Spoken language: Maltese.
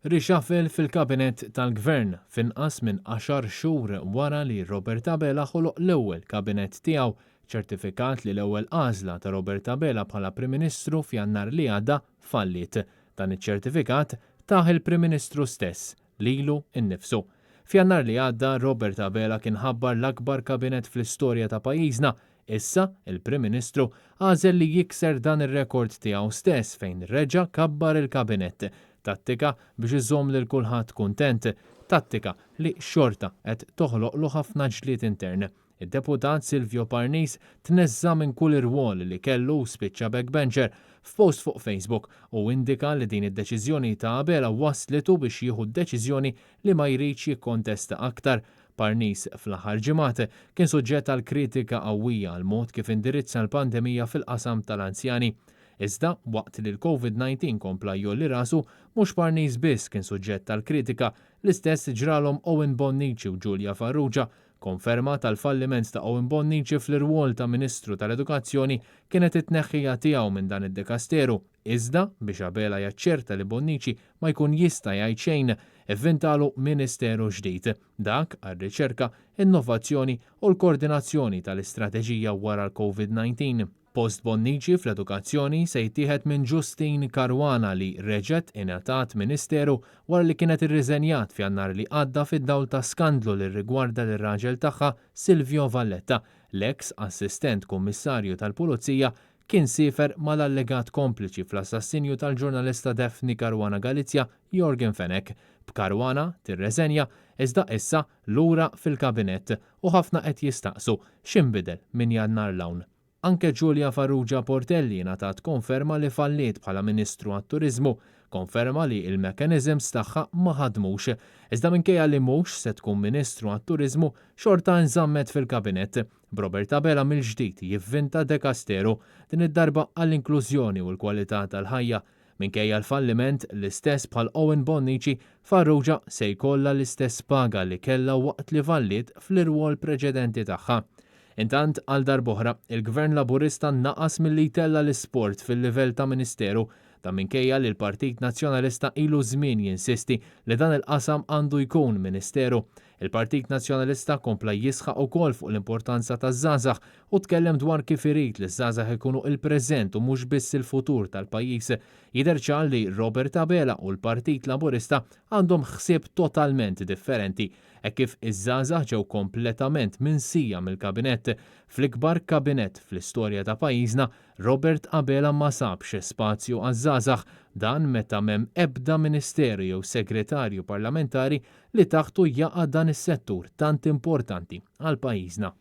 Reshuffle fil-Kabinett tal-Gvern f'inqas minn għaxar xhur wara li Robert Abela ħoloq l-ewwel Kabinett tiegħu, ċertifikat li l-ewwel għażla ta' Robert Abela bħala Prim Ministru f'Jannar li għadda falliet. Dan iċ-ċertifikat tah il-Prim Ministru stess, lilu nnifsu. F'Jannar li għadda Robert Abela kien ħabbar l-akbar Kabinett fl-istorja ta' pajjiżna. Issa, il-Prim Ministru għażel li jikser dan ir-rekord tiegħu stess fejn reġa' kabbar il-Kabinett. Tattika biex iżomm lil kulħadd kuntent. Tattika li xorta qed toħloqlu ħafna ġlied intern. Id-Deputat Silvio Parnis tneżża' minn kull irwol li kellu u spiċċa backbencher. F'post fuq Facebook, hu indika li din id-deċiżjoni ta' Abela wasslitu biex jieħu d-deċiżjoni li ma jridx jikkontesta aktar. Parnis, fl-aħħar ġimgħat, kien suġġett għal kritika qawwija għall-mod kif indirizza l-pandemija fil-qasam tal-anzjani. Iżda, waqt li l-Covid 19 kompla jgħolli rasu, mhux Parnis biss kien suġġett għal kritika, l-istess ġralhom Owen Bonnici u Julia Farrugia. Konferma tal-falliment ta' Owen Bonnici fl-irwol ta' Ministru tal-Edukazzjoni kienet it-tneħħija tiegħu minn dan id-dekasteru. Iżda, biex Abela jaċċerta li Bonnici ma jkun jista' jgħid xejn, ivvintalu Ministeru ġdid, dak għar-Riċerka, Innovazzjoni u l-Koordinazzjoni tal-Istrateġija wara l-Covid 19. Post Bonnici fl-Edukazzjoni se jittieħed minn Justyne Caruana li reġgħet ingħatat Ministeru wara li kienet irriżenjat f'Jannar li għadda fid-dawl ta' skandlu li rrigwarda lir-raġel tagħha Silvio Valletta, l-eks Assistent Kummissarju tal-Pulizija kien siefer mal-allegat kompliċi fl-assassinju tal-ġurnalista Daphne Caruana Galizia, Yorgen Fenech. B'Caruana tirreżenja, iżda issa lura fil-Kabinett u ħafna qed jistaqsu x'inbidel minn Jannar 'l hawn. Anke Julia Farrugia Portelli ngħatat konferma li falliet bħala Ministru għat-Turiżmu, konferma li l-mechanisms tagħha ma ħadmux. Iżda minkejja li mhux se tkun Ministru għat-Turiżmu, xorta inżammet fil-Kabinett. B'Robert Abela mill-ġdid jivvinta dekasteru, din id-darba għall-inklużjoni u l-kwalità tal-ħajja. Minkejja l-falliment, l-istess bħal Owen Bonnici, Farrugia se jkollha l-istess paga li kellha waqt li falliet fl-irwol preċedenti tagħha. Intant, għal darb'oħra, il-Gvern Laburista naqas milli jtella' l-isport fil-livell ta' Ministeru. Dan minkejja li l-Partit Nazzjonalista ilu żmien jinsisti li dan il-qasam għandu jkun Ministeru. Il-Partit Nazzjonalista kompla jisħaq ukoll fuq l-importanza taż-żgħażagħ u tkellem dwar kif irid li ż-żgħażagħ ikunu il-preżent u mhux biss il-futur tal-pajjiż. Jidher ċar li Robert Abela u l-Partit Laburista għandhom ħsieb totalment differenti hekk kif iż-żgħażagħ ġew kompletament minsija mill-Kabinett. Fl-ikbar Kabinett fl-istorja ta' pajjiżna, Robert Abela ma sabx spazju għaż-żgħażagħ, dan meta m'hemm ebda Ministeru jew Segretarju Parlamentari li taħtu jaqa' dan is-settur tant importanti għal pajjiżna.